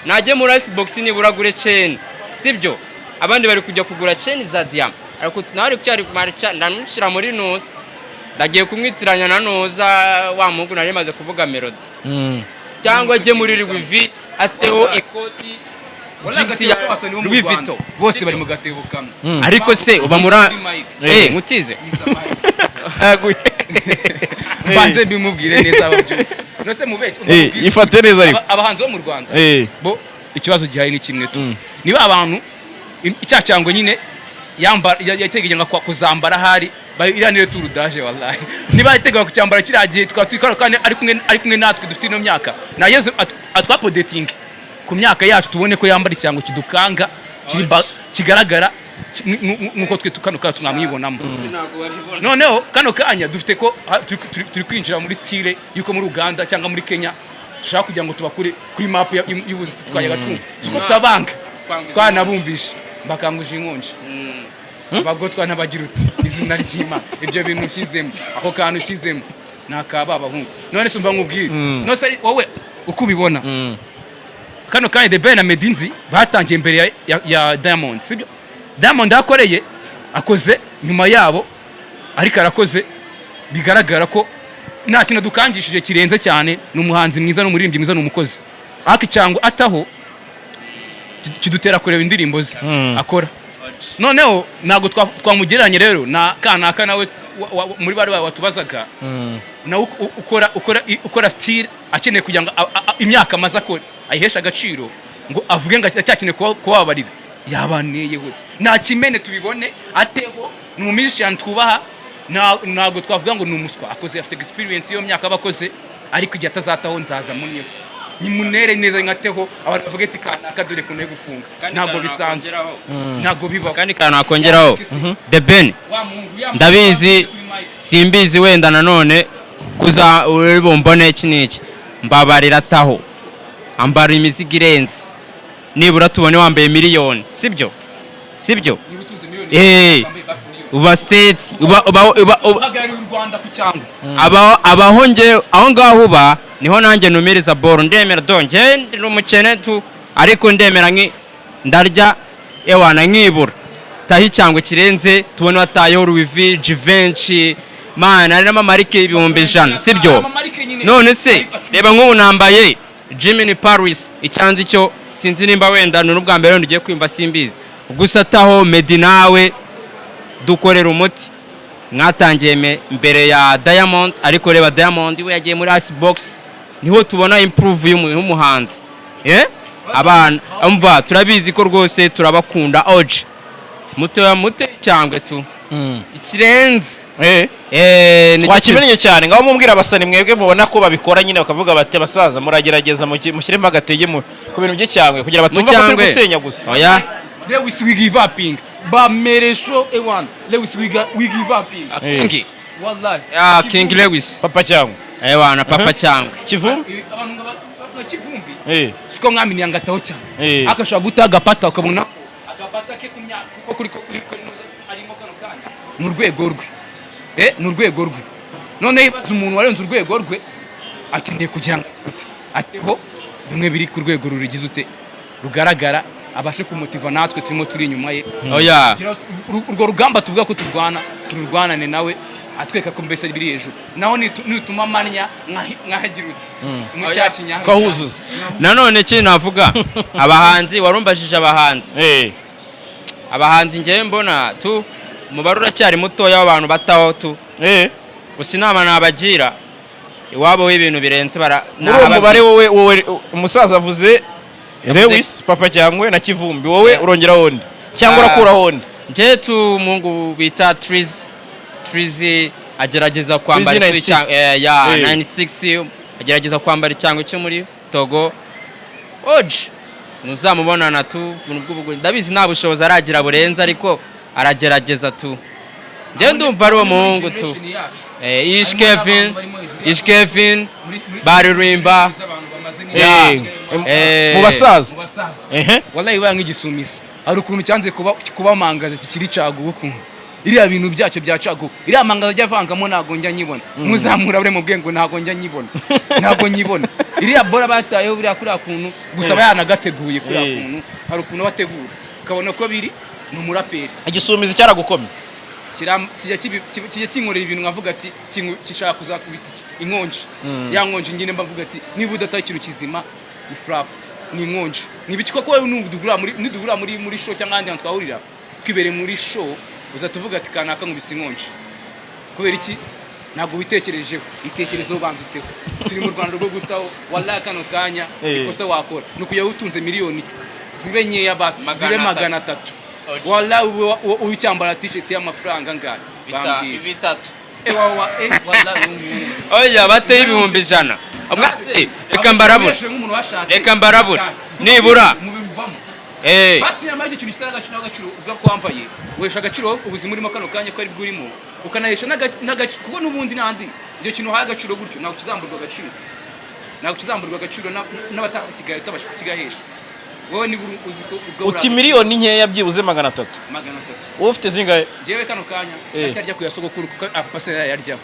najye muri Icebox nibura agure chain, sibyo? Abandi bari kujya kugura chain za diyama, ariko nawe ari cyari kumara, ndamushyira muri nuza, ndagiye kumwitiranya na nuza wa muhungu nari maze kuvuga, Melody, cyangwa ajye muri Louis V, ateho ikoti jeans ya Louis Vuitton. Bose bari mu gatebo kamwe. Ariko se uba muri Kuri mutize. Aguye. Mbanze mbimubwire neza ababyumva, nose mubeshye. Ifate neza ariko. Abahanzi bo mu Rwanda bo ikibazo gihari ni kimwe tu, niba abantu icya cyangwa nyine yambara yateganyaga kuzambara ahari iriya niyo turu daje wallahi, niba yateganyaga kucyambara kiriya gihe tukaba turi kano kandi ari kumwe natwe dufite ino myaka, nageze atwapodetinge ku myaka yacu, tubone ko yambara ikirango kidukanga kiri kigaragara nk'uko twe kano kanya twamwibonamo. Noneho kano kanya dufite ko turi kwinjira muri style y'uko muri Uganda cyangwa muri Kenya dushaka kugira ngo tubakure kuri map y'ubuzima twajyaga twumva, siko tutabanga twanabumvishe mbakanguje inkonji abagotwa n'abagira uti izina ry'Imana, ibyo bintu ushyizemo, ako kantu ushyizemo ni akaba abahungu. None se umva nkubwire, none se wowe uko ubibona, kano kanya The Ben na Meddy nzi batangiye imbere ya Diamond, sibyo? Diamond yakoreye akoze nyuma yabo, ariko arakoze bigaragara ko nta kintu dukangishije kirenze cyane. Ni umuhanzi mwiza, ni umuririmbyi mwiza, ni umukozi, ariko icyangwa ataho kidutera kureba indirimbo ze akora. Noneho ntabwo twamugereranya rero na kanaka nawe muri bari watubazaga, nawe ukora style akeneye kugira ngo imyaka amaze akora ayiheshe agaciro, ngo avuge ngo acyakeneye kubabarira yabaneye hose nta kimene tubibone ateho. Ni umumusician twubaha, ntabwo twavuga ngo ni umuswa, akoze afite experience y'iyo myaka aba akoze, ariko igihe atazataho nzaza munyeho nimunere neza nkateho, abantu bavuge ati kanaka dore kuntu ari gufunga. Ntabwo bisanzwe, ntabwo bibaho. Kandi kantu nakongeraho, The Ben Wa muhungu, ya ndabizi kuri mic. Simbizi wenda nanone kuza uri bumbone iki n'iki, mbabarira ataho ambara imizigo irenze, nibura tubone wambaye miliyoni, sibyo? Sibyo? Niba utunze miliyoni, wambaye basi miliyoni. Uba state uba Uhagarariye u Rwanda ku cyangwa abaho nge aho ngaho uba niho nanjye numiriza boro, ndemera do nge ndi umukene tu, ariko ndemera nki ndarya ewana nkibura taho icyangwe kirenze, tubone watayeho Louis V, Givenchy, man, hari n'amamarike 100,000, sibyo? Amamarike nyine. None se reba nk'ubu nambaye Jimmy Paris, icyanzi cyo sinzi nimba wenda ni n'ubwa mbere wenda ugiye kwimva, simbizi. Gusa ataho Meddy nawe dukorera umuti. Mwatangiye mbere ya Diamond, ariko reba Diamond we yagiye muri Icebox, niho tubona improve y'umuhanzi. Abana umva, turabizi ko rwose turabakunda. Oje muto muto cyangwa tu ikirenze. Nicyo. Twakimenye cyane. Ngaho mumbwira abasani mwebwe mubona ko babikora nyine, bakavuga bati: "Abasaza muragerageza, mushyiremo agatege ku bintu by'icyangwe," kugira batumva ko turi Cyangwe. gusenya gusa. Oya. Lewis, we give uping bameresho ewan. Lewis, we give uping. King. Wallahi. Ya King Lewis. Papa Cyangwe. Ewana, Papa Cyangwe. Kivumbi. Abantu nka Kivumbi, siko mwaminiye angataho cyane. Akashobora guta agapata, ukabona agapata ke ku myaka, kuko kuri nuza arimo kano kanya ni urwego rwe, ni urwego rwe. Noneho ibaze umuntu warenze urwego rwe akeneye kugira ngo agire ute? Ateho bimwe biri ku rwego rurigize ute, rugaragara, abashe kumutiva natwe turimo turi inyuma ye. Oya. Kugira urwo rugamba tuvuga ko turwana, tururwanane nawe, atwereka ko mbese biri hejuru. Naho nituma manya nkahagira ute mu cya kinyaga. Ukahuzuza. Nanone ikindi navuga, abahanzi, warumbajije abahanzi. Abahanzi ngewe mbona tu umubare uracyari mutoya w'abantu bataho tu. Gusa inama nabagira, iwabo w'ibintu birenze bara Muri uwo mubare, wowe umusaza avuze Lewis, Papa Cyangwe na Kivumbi, wowe urongera wundi cyangwa Ah. urakura wundi? Njyewe tu umuhungu bita Trizi. Trizi agerageza kwambara Trizi tu 96. Ya 96, agerageza kwambara icyangwe cyo muri Togo. Oje ntuzamubonana tu ubuntu bw'ubugu, ndabizi nta bushobozi aragira burenze, ariko aragerageza tu. Njyewe ndumva ari uwo muhungu tu. Ish Kevin, Ish Kevin baririmba. Ya. Mu basaza. Ehe. Wallahi ibaye nk'igisumizi, hari ukuntu cyanze kuba kubamangaza kikiri caguwa, ukuntu iriya bintu byacyo bya caguwa, iriya mangaza ajya avangamo, ntabwo njya nyibona. Muzamura bure mu bwenge, ntabwo njya nyibona, ntabwo nyibona. Iriya bora batayeho buriya kuriya kuntu gusa aba yanagateguye kuriya kuntu, hari ukuntu bategura ukabona ko biri ni umuraperi. Igisumizi cyaragukomye. Kijya kinkorera ibintu nkavuga ati gishaka kuzakubita iki inkonji ya nkonji nyine. Mbavuga ati niba udataye ikintu kizima ni flap, ni inkonji, ni ibiki koko? Wowe nidugura muri show cyangwa ahandi hantu twahurira twibereye muri show, uza tuvuga ati kanaka nkubise inkonji. Kubera iki? Ntabwo witekerejeho. Itekerezeho, banza uteho. Turi mu Rwanda rwo gutaho. Wallahi kano kanya ikosa wakora ni ukujya utunze miliyoni zibe nkeya basi, zibe 300. 300. Wallahi ubu ucyambara t-shirt y'amafaranga angahe? Bambwira. 3. Wallahi ubu Oya, bateye 100,000. Reka mbarabura. Nk'umuntu washatse. Reka mbarabura. Nibura. Umubiri uvamo. Basi nyamara icyo kintu kitari agaciro n'agaciro uvuga ko wambaye, wesha agaciro ubuzima urimo kano kanya ko ari bwo urimo, ukanahesha kuko n'ubundi n'andi icyo kintu uhaye agaciro gutyo ntabwo kizamburwa agaciro, ntabwo kizamburwa agaciro n'abatakigaye utabasha kukigahesha. Wowe niba uzi ko ubwo Uti miliyoni nkeya, byibuze 300. 300. Wowe ufite zingahe? Njyewe kano kanya ndacyarya ku ya sogokuru, kuko apase yayaryaho.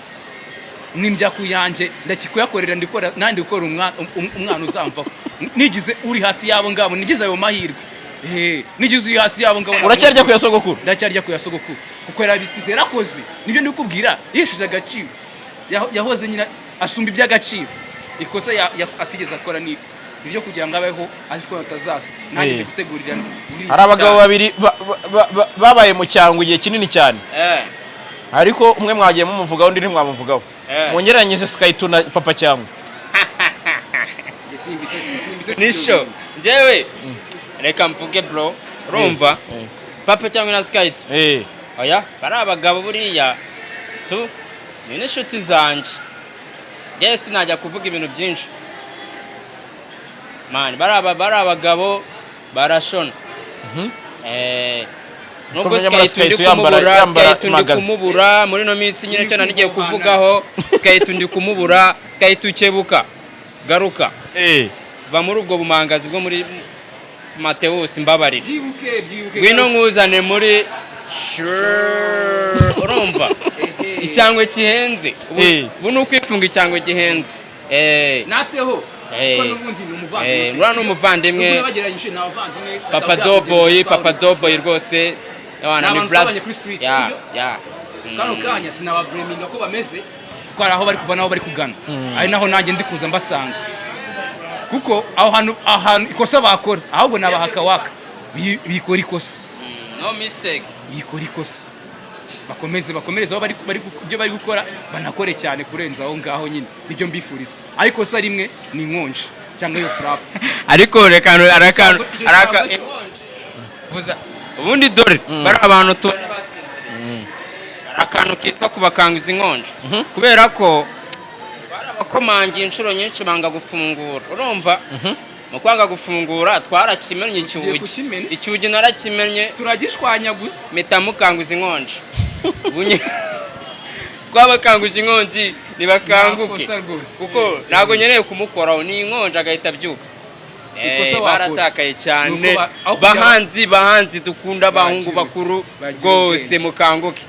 Nindya ku yanjye ndakikuyakorera, ndikora nandi gukora umwana uzamvaho. Nigize uri hasi yabo ngabo, nigize ayo mahirwe. Nigize uri hasi yabo ngabo. Uracyarya ku ya sogokuru? Ndacyarya ku ya sogokuru kuko yarabisize, yarakoze. Nibyo ndikubwira, yesheje agaciro. Yahoze nyine asumba iby'agaciro. Ikosa atigeze akora ni ibyo kugira ngo abeho azi ko atazaza. Nanjye ndi gutegurira muri iki Hari abagabo cyaro. babiri babaye mu cyangwe igihe kinini cyane, ariko umwe mwagiye mumuvugaho, undi ntimwamuvugaho. Mungereranyije Sky2 na Papa Cyangwe. Njye simbise. Nisho njyewe reka mvuge bro, urumva, Papa Cyangwe na Sky2, oya, bari abagabo buriya tu, ni n'inshuti zanjye. Njyewe sinajya kuvuga ibintu byinshi man, bari abagabo barashona. Nubwo Kumenya muri Sky2 ndi Sky2 yambara- kumubura, yambara Sky2 ndi magazi. kumubura muri ino minsi nyine, cyo nanigiye kuvugaho. Sky2 ndi kumubura. Sky2, kebuka, garuka, va muri ubwo bumangazi bwo muri Mateus, mbabarira. Byibuke, byibuke. Ngwino nkuzane muri sure, urumva, icyangwe gihenze. Ubu ni ukwifunga icyangwe gihenze. Nateho kuko n'ubundi ni umuvandimwe. Uriya ni umuvandimwe. N'ubundi bagereranyije ni abavandimwe. Papa Doboy, Papa Doboy rwose abana Ni ni abantu blood. twabanye kuri street, Ya. sibyo? Ya. Kano kanya sinababreminga ko bameze, kuko hari aho bari kuva n'aho bari kugana, ari naho nanjye ndi kuza mbasanga, kuko aho hantu ikosa bakora ahubwo nabaha akawaka bikora ikosa. No mistake. Yikora ikosa, bakomeze, bakomereze aho bari ibyo bari gukora, banakore cyane kurenza aho ngaho nyine. Nibyo mbifuriza, ariko se rimwe ni inkonji cyangwa iyo frappe. Ariko reka arakantu araka vuza ubundi. Dore bari abantu tubona basinziriye, hari akantu kitwa kubakanguza inkonji, kubera ko barabakomangiye inshuro nyinshi banga gufungura. Urumva, mu kwanga gufungura twarakimennye icyugi. Kukimena? Icyugi narakimennye. Turagishwanya gusa. Mpita mukanguza inkonji. Twabakanguje inkonji, ntibakanguke. Nta kosa rwose. Kuko ntabwo nkeneye kumukoraho, ni inkonji agahita abyuka. Ikosa wakora. Baratakaye cyane. Nuko aho kugira- Bahanzi, bahanzi dukunda, abahungu bakuru bagira rwose, ubwenge. Mukanguke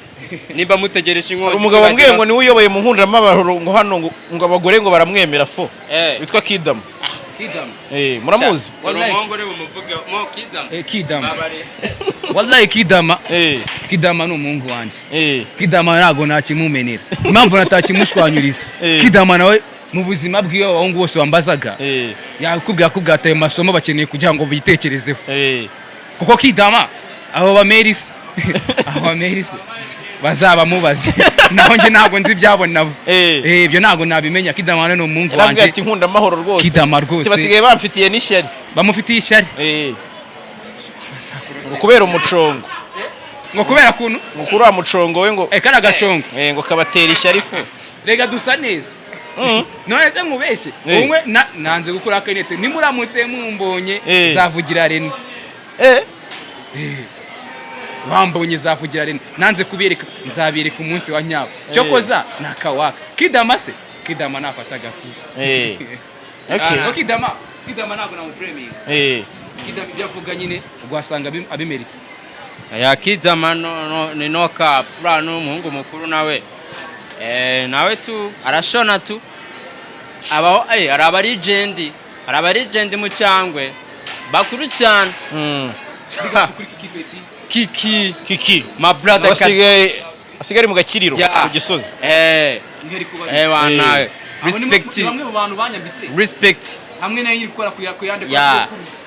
nimba mutegereje inkonji. Hari umugabo wambwiye ngo niwe uyoboye mu nkundamahoro, ngo hano ngo abagore ngo baramwemera fo, witwa Kidamu. Kidam. Muramuzi? Wallahi. Umuhungu uri bumuvuge mo Kidam. Kidama. Babare. Wallahi Kidama. Kidama ni umuhungu wanjye. Kidama ntabwo nakimumenera, impamvu natakimushwanyuriza, Kidama nawe mu buzima bwiwe, abahungu bose wambazaga, yakubwira ko bwataye amasomo, bakeneye kugira ngo bitekerezeho, kuko Kidama, abo bamerisi bazaba mubaze, naho njye ntabwo nzi ibyabo nabo. Ibyo ntabwo nabimenya. Kidama ni umuhungu Yarambwiye wanjye. ati nkundamahoro rwose. Kidama rwose. Basigaye bamfitiye n'ishyari. Bamufitiye ishyari. Ngo kubera umucongo. Ngo kubera kuntu Ngo kuri uriya mucongo we ngo kariya gacongo. Ngo kabatera ishyari fu. Rega dusa neza. None se nkubeshye? Umwe nanze gukura akanete, nimuramutse mumbonye, zavugira rene. Bambonye zavugira rene. Nanze kubereka, nzabereka umunsi wa nyawo. Cyokoza nakawaka Kidama se, Kidama nafata agapisi. Okay. Ko Kidama, Kidama ntabwo namupreminga. Kidama ibyo avuga nyine ubwo wasanga abimerita. Ya Kidama, no, no, ni no cap. Uriya ni umuhungu mukuru nawe, nawe tu arashona tu abaho. Hari aba legend, hari aba legend mu cyangwe bakuru cyane. Kuri Kiki. Kiki. Kiki. My brother. Asigaye ari mu gakiriro ku Gisozi. Niho ari kuba. Wana. Abo ni Respect. bamwe mu bantu banyambitse. Respect. Hamwe nayo nyiri gukora ku yande kwa sogokuruza.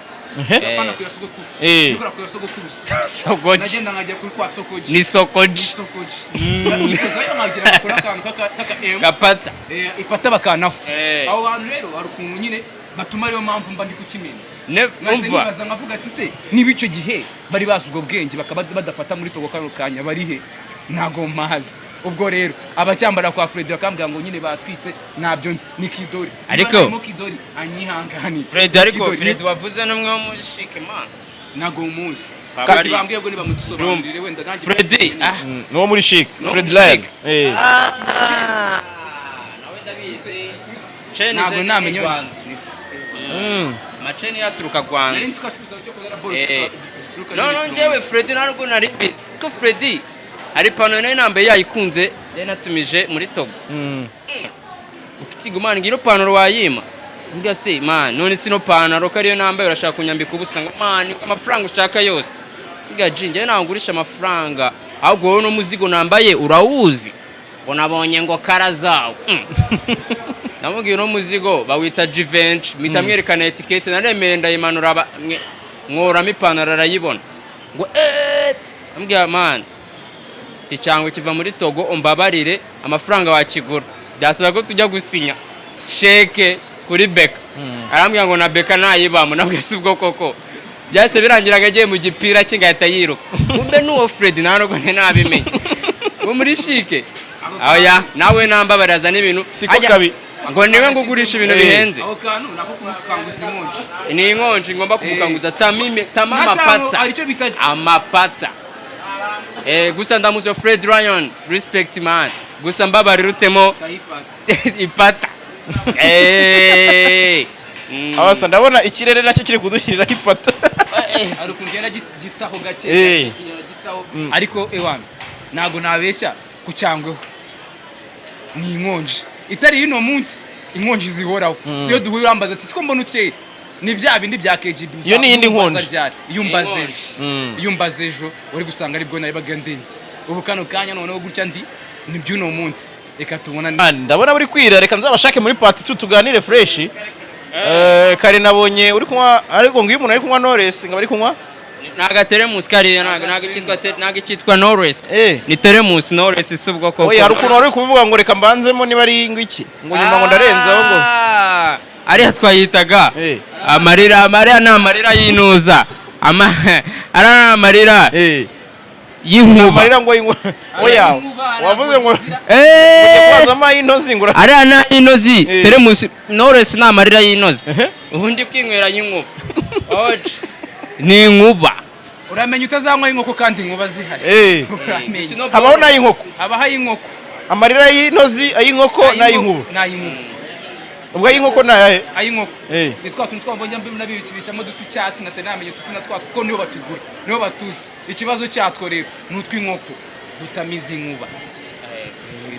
Apana ku ya sogokuru. Gukora ku ya sogokuruza. Sogoji. Nagenda nkajya kuri kwa Sokoji. Ni sokoji. Sokoji nikozayo nkagira ngakora akantu kaka M. Gapata. Ipata bakanaho. Abo bantu rero hari ukuntu nyine batuma, ariyo mpamvu mba ndi kukimena. Nkahita Umva. nibaza nkavuga ati: se niba icyo gihe bari bazi ubwo bwenge, bakaba badafata muri Togo kano kanya, bari he? Ntago mpazi. Ubwo rero abacyambara kwa Fred bakambwira ngo nyine batwitse, ntabyo nzi, ni Kidori. Ariko- Niba harimo Kidori anyihanganiye. Fred, ariko Kidori, Fred wavuze n'umwe wo muri Chic man. Ntago muzi. Baba Kandi bambwiye ngo nibamudusobanurire wenda nanjye. Fred, ah. Ni uwo muri Chic. No, Fred muri Lion. Chic. Nawe ndabizi. Chain Ntabwo ze namenya. ni Rwanda. Amaceni yaturuka Rwanda. Nari nzi ko acuruza icyo kurya, boro zituruka. No, njyewe Fred ntabwo nari mbizi ko Fred hari ipantaro nayo nambaye yayikunze, yari natumije muri Togo. Ufite man, ngira ipantaro wayima. Mbwa se man, none sino pantaro ko ariyo nambaye, urashaka kunyambika ubusa? Ngo man, amafaranga ushaka yose. Mbwa ji, njyewe ntabwo ngurisha amafaranga, ahubwo wowe n'umuzigo nambaye urawuzi, ngo nabonye ngo kara zawo. Namubwiye uno muzigo bawita Givenchy, mpita mwerekana étiquette, naremeye ndayimanura, nkoramo ipantaro arayibona, ngo eee. Ambwira: man, iki cyangwa kiva muri Togo, umbabarire, amafaranga wakigura byasaba ko tujya gusinya chèque kuri beka. Arambwira ngo na beka ntayibamo. Nabwo si ubwo koko byahise birangiraga agiye mu gipira cye, ngahita yiruka. Kumbe n'uwo Fred nta nubwo nari nabimenye wo muri Chic. Oya, nawe nambabaraza n'ibintu. Siko kabi. Ngo niwe ngo ugurisha ibintu bihenze. Aho kantu nako kumukanguza inkonji. Ni inkonji ngomba kumukanguza tamime tama. Natanu. Amapata. Hari icyo bita Amapata. Gusa ndamuzi Fred Ryan, respect man, gusa mbabarira utemo Ndayipata. Ipata. Abasa ndabona ikirere nacyo kiri kudushyiriraho ipata. Hari ukuntu ugenda gitaho gake, kigenda gitaho, ariko ewana ntabwo nabeshya ku cyangweho, ni inkonji itari y'uno munsi, inkonji zihoraho. Iyo duhuye urambaza ati: siko mbona ukeye? Ni bya bindi bya KGB. Iyo ni iyindi Umbaza nkonji. ryari? Iyo umbaza Inkonji. ejo, iyo umbaza ejo wari gusanga aribwo nabaga ndenze. Ubu kano kanya noneho gutya ndi ni by'uno munsi, reka tubonane. Man, ndabona buri kwira, reka nzabashake muri part 2 tuganire fresh. Kare nabonye uri kunywa, ariko ngo iyo umuntu ari kunywa Knowless ngo ari kunywa Ntago teremusi kariya, ntago icyitwa Knowless. Ni teremusi. Knowless si ubwo koko. Oya, hari ukuntu wari uri kubivuga ngo reka mbanzemo niba ari ngo iki, ngo nyuma ngo ndarenzaho ngo Ah, ariya twayitaga amarira. Amarira ni amarira y'intuza. Ariya ni amarira y'inkuba. Amarira ngo oya, wavuze ngo kubanzamo ay'intozi ngo Ariya ni ay'intozi. Teremusi Knowless ni amarira y'intozi. Ubundi kwinywera y'inkuba. Oje. Ni inkuba. Uramenya utazanywa inkoko kandi inkuba zihari. Uramenye. Habaho n'ay'inkoko. Habaho ay'inkoko. Amarira y'intozi, ay'inkoko n'ay'inkuba. N'ay'inkuba. Ubwo ay'inkoko ni ayahe? Ay'inkoko ni twa tuntu twabonye nabibikirishamo dusa icyatsi, natari namenya utuzina twako kuko nibo batugura, nibo batuzi. Ikibazo cyatwo rero ni utw'inkoko dutamiza inkuba.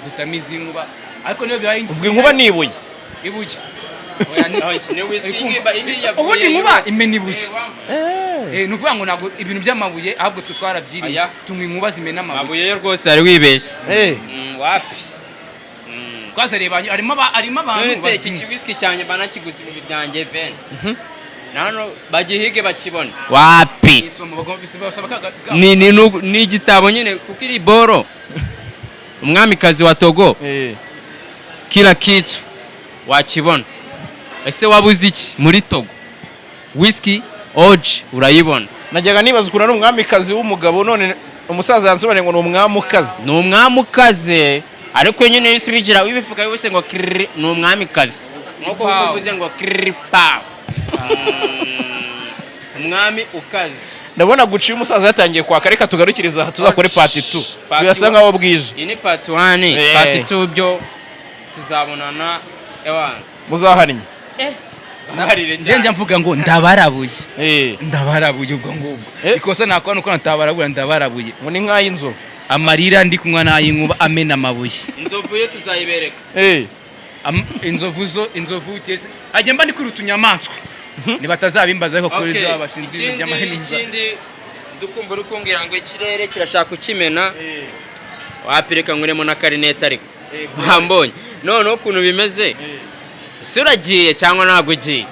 Dutamiza inkuba, ariko niyo bibaye. Ubwo inkuba ni ibuye? Ibuye. Oya, Ni whisky. Uri kumva? Yavuye. Ubundi inkuba imena ibuye. Ni ukuvuga ngo ntabwo ibintu by'amabuye, ahubwo twe twarabyirinze. Aya. Tunywa inkuba zimena amabuye. Amabuye yo rwose ari wibeshye. Wapi. Twazareba harimo harimo abantu None se iki bazinywa. Kiwisiki cyanjye banakiguze ibintu byanjye ven nano bagihige bakibone wapi? Isomo bagomba basaba Ni igitabo nyine, kuko iri boro umwamikazi wa Togo, kila kitu wakibona. Ese wabuze iki muri Togo? Whisky oji urayibona. Najyaga nibaza ukuntu ari umwamikazi w'umugabo, none umusaza yansobanuriye ngo ni umwamukazi. Ni umwamukazi, ariko nyine iyo usubigira wibivuga wese ngo kiriri, ni umwamikazi nkuko Pow. uvuze ngo kiriri pawu, umwami ukaze. Ndabona guciye umusaza yatangiye kwaka. Reka tugarukiriza aha, tuzakore part 2. Part Birasa one. nkaho bwije. Iyi ni part 1. Part 2 byo tuzabonana ewana. Muzahannye. Mbabarire Njye cyane. njya mvuga ngo ndabarabuye. Ndabarabuye ubwo ngubwo. Ikosa nakora nuko ntabarabura, ndabarabuye. Ngo ni nk'ay'inzovu. Amarira ndi kunywa n'ay'inkuba amena amabuye. Inzovu yo tuzayibereka. Inzovu zo, inzovu keretse ajya mba ndi kuri utunyamaswa nibatazabimbaza, ariko kuri zo bashinzwe ibintu Ikindi by'amahemiza. Ikindi dukumva uri kumbwira ngo ikirere kirashaka kukimena, wapireka nkuremo na karinete, ariko wambonye noneho ukuntu bimeze. Ese uragiye cyangwa ntabwo ugiye?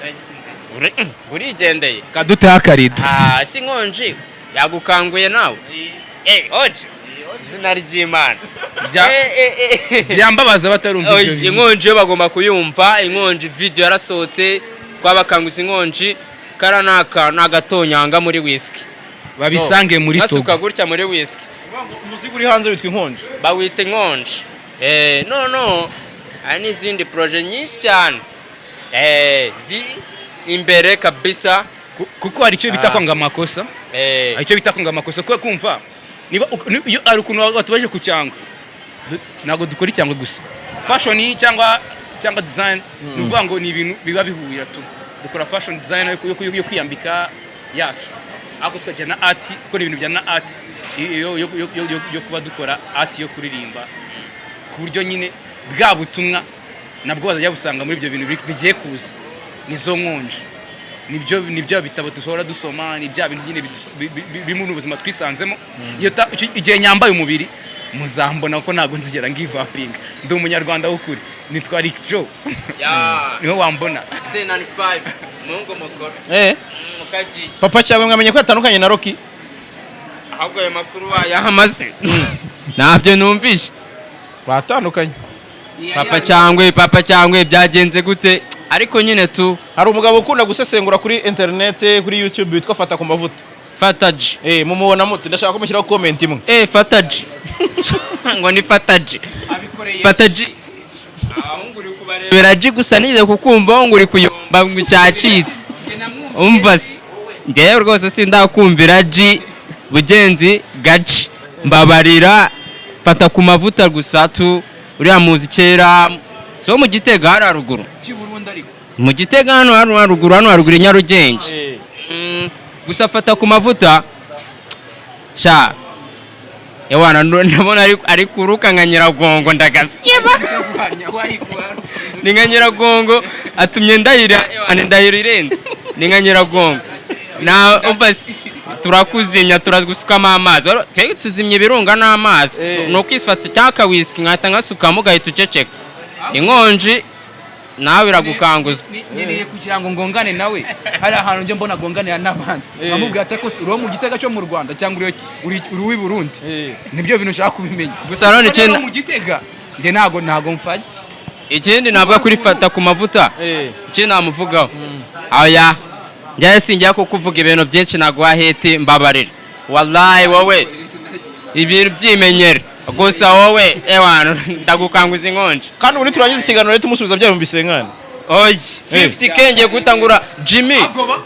Urigendeye? Kadute akarido. Ah, si inkonji yagukanguye nawe? Oje izina ry'Imana. Byambabaza batarumva Oye, ibyo bintu. Inkonji yo bagomba kuyumva. Inkonji video yarasohotse, twabakanguza inkonji. Kara ni aka ni agatonyanga muri whisky. Babisange muri Nkasuka Togo. gutya muri whisky. Umuzigo uri hanze witwa inkonji? Bawita inkonji. No no, hari n'izindi projet nyinshi cyane ziri imbere kabisa. Kuko hari icyo bita Ah. kwanga amakosa. Hari icyo bita kwanga amakosa, kuko kumva niba iyo hari ukuntu watubaje ku cyangwe. Ntabwo dukora icyangwe gusa, fashion cyangwa design, ni ukuvuga ngo ni ibintu biba bihurira tu. Dukora fashion design yo kwiyambika yacu, ariko tukagira na art, kuko ni ibintu bya na art yo kuba dukora art yo kuririmba, ku buryo nyine bwa butumwa nabwo bazajya busanga muri ibyo bintu bigiye kuza. Nizo nkonji, nibyo bitabo dushobora dusoma, ni bya bintu nyine biri mu buzima twisanzemo. Igihe nyambaye umubiri muzambona, ko ntabwo nzigera ngivapinga. Ndi umunyarwanda w'ukuri, nitwa Rick Joe. Niho wambona. C95 mungu mukuru. Mukagiki. Papa cyangwa mwamenye ko yatandukanye na Rocky? Ahubwo ayo makuru wayahamaze? Ntabyo numvishe. Batandukanye. Papa cyangwe, papa cyangwe, byagenze gute? Ariko nyine tu Hari umugabo ukunda gusesengura kuri interinete, kuri YouTube, witwa Fata ku Mavuta. Fata G. Mumubona mute? Ndashaka ko mushyiraho comment imwe. Fata G, ngo ni Fata G. Abikoreye. Fata G, abahungu uri kubarebera G gusa, nize kukumva ngo uri kuyomba ngo cyacitse. Umva se, njyewe rwose sindakumvira G bugenzi gaci, mbabarira. Fata ku Mavuta gusa tu, uriya muzi kera so mu Gitega hari haruguru. Cy'i Burundi ariko. Mu Gitega hano hano haruguru, hano haruguru i Nyarugenge. Gusa Fata ku Mavuta sha ewana, ndabona ari kuruka nka Nyiragongo, ndagaze ni nka Nyiragongo, atumye ndahira ewana, ndahira irenze, ni nka Nyiragongo. Na umva se, turakuzimya, turagusukamo amazi. Twebwe tuzimya ibirunga n'amazi. Ni ukisfata cyangwa akawisiki nkahita nkasukamo, ugahita uceceka inkonji. Nawe iragukanguza. Nkeneye kugira ngo ngongane nawe. Hari ahantu njya mbona agonganira n'abandi, nkamubwira ati: "Ko uri uwo mu Gitega cyo mu Rwanda cyangwa uri uw'i Burundi?" Nibyo bintu ushaka kubimenya. Gusa none Ko niba mu Gitega njye ntago mfajya. Ikindi navuga kuri Fata ku Mavuta, ikindi namuvugaho, aya njyayo sinjya kukuvuga ibintu byinshi, naguha heti, mbabarira wallahi. Wowe ibintu byimenyere gusa, wowe ewana ndagukanguza inkonji. Kandi ubu niturangiza ikiganiro rero tumusubiza bya 50,000. Oye, 50K ngiye guhita ngura Jimmy.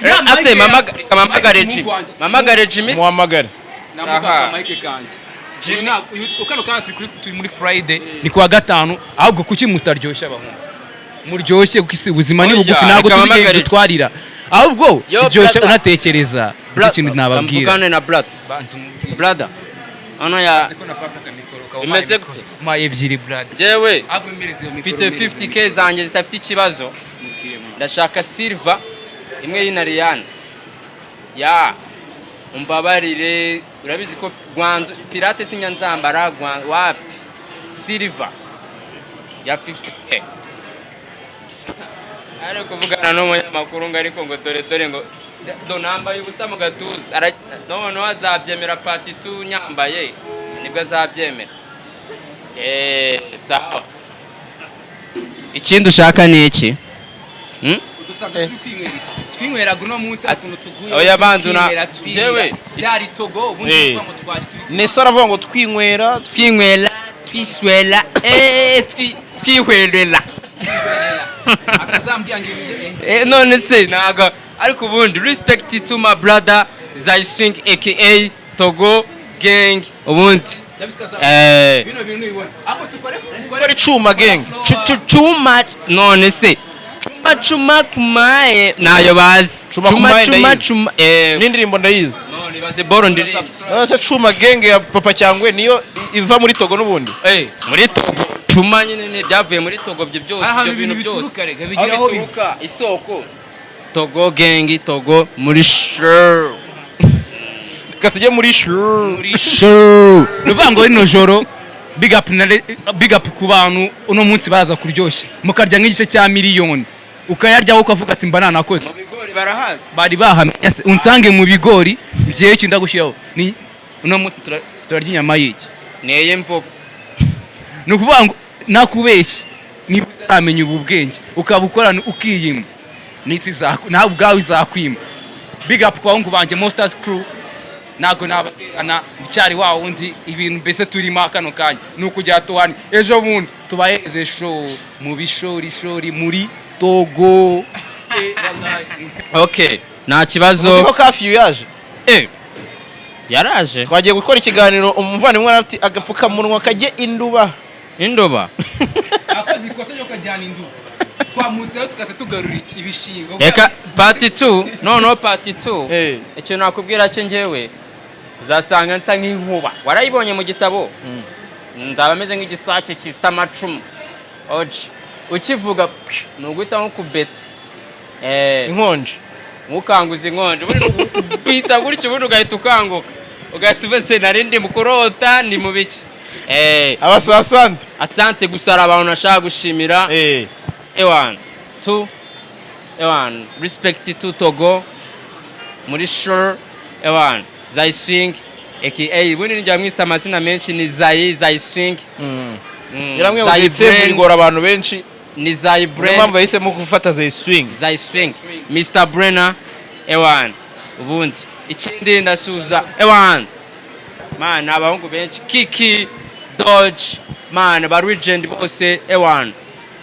Ya Ase Mike reka mamagare Mike Jimmy. Mungu wanjye. Mamagare Jimmy. Muhamagare. Namukaka. Aha. Mike kanjye. Uyu kano kanya turi muri Friday, ni kuwa gatanu. Ahubwo kuki mutaryoshya abahungu? Muryoshye kuko isi ubuzima ni Oya, bugufi, ntabwo reka tuzi igihe mpamagare. bidutwarira. Ahubwo Yo, ryoshya brother. unatekereza. Nicyo kintu nababwira. Mvugane na brother. Banza umubwire. Brother, hano ya Ese ko napasa akamikoro kawe? Bimeze gute? Maye ebyiri, brother. Njyewe Ahubwo impereze iyo mikoro. mfite 50K zanjye zidafite ikibazo. Ndashaka silver imwe y'inariyani ya umbabarire. Urabizi ko Gwanzo pirate sinyanzambara wapi, silver ya 50K. Ari kuvugana n'umunyamakuru ngo ariko ngo dore dore ngo do nambaye ubusa mu gatuza. Noneho azabyemera part 2 nyambaye, nibwo azabyemera. Sawa, ikindi ushaka ni iki? Hmm? Udusanzwe turi kwinywera iki? Twinyweraga uno munsi ukuntu tuguye. Oya, banza twinywera, twirira. Byari Togo ubundi. Tuvuga ngo twari turi Nesa aravuga ngo twinywera. Twinywera, twiswera, twihwerera. Akazambwira ngo ibintu. None se ntago ariko ubundi respect to my brother Zai Swing aka Togo Gang ubundi. Bino bintu ubibona ahubwo si ukore. Ukora icuma gang. Chuma, none se chuma chuma kumaye nayo bazi? Chuma Chuma kumaye chuma ndayizi. chuma N'indirimbo ndayizi. None baze boro ndirimbo. None se cuma gang ya Papa Cyangwe niyo iva muri Togo n'ubundi? Muri Togo, cuma nyine ni byavuye muri Togo ibyo byose. Ahantu Ibyo ibintu bintu byose bituruka rega, bigira aho biva. Bituruka, isoko Togo Gang, Togo muri sure. Reka tujye muri shuru. Muri show ni ukuvuga ngo rino joro big up na big up ku bantu uno munsi baza kuryoshya, mukarya nk'igice cya miliyoni, ukayaryaho ukavuga ati mba nanakoze. Mu bigori barahazi. Bari bahamenya se unsange mu bigori byewe? Icyo ndagushyiraho ni uno munsi turarya inyama y'iki? Neye mvubu. Ni ukuvuga ngo nakubeshye, niba utaramenya ubu bwenge ukaba ukorana ukiyima n'isi nawe ubwawe izakwima. Big up ku bahungu banjye Monsters Crew, ntabwo nabaterana, ndacyari wa wundi. Ibintu mbese turimo kano kanya ni ukujya tuhane, ejo bundi tubahereze show mu bishorishori muri Togo. Okay, nta Uzi kibazo. ko curfew yaje? Yaraje. Twagiye gukora ikiganiro, umuvandimwe arati agapfukamunwa kajye induba. Indoba. Akoze ikosa ryo kajyana induba, twamutayo tugahita tugarura ibishingo. Reka part 2, noneho part 2. Ikintu nakubwira cyo, njyewe uzasanga nsa nk'inkuba warayibonye mu gitabo, nzaba meze nk'igisake gifite amacumu. Oji ukivuga psh, ni uguhita nko kubeta. Inkonji. Ntukanguze inkonji ubundi bita gutya, ubundi ugahita ukanguka, ugahita uva se nari ndi mu kurota, ni mu biki. Abasasante. Asante. Gusa hari abantu nashaka gushimira. Ewan tu ewan, respect to Togo muri sure, ewan Zai Swing aka ubundi njya mwise amazina menshi, ni Zai Zai Swing. Yaramwe Zai uzitse Brain, bigora abantu benshi. Ni Zai Niyo Brain. mpamvu yahisemo gufata Zai Swing. Zai Swing, Mr Brenner, ewan. Ubundi ikindi ndasuza ewan man abahungu benshi, Kiki Dodge man, ba legend bose, ewan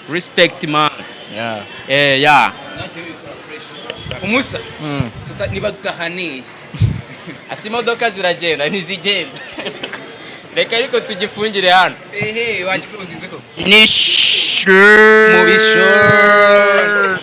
respect man. Yeah. Umusa niba tudahaniye. Asi imodoka ziragenda ntizigenda, reka ariko tugifungire hano. Ehe, wakikuzinze ko Ni mu bishoro.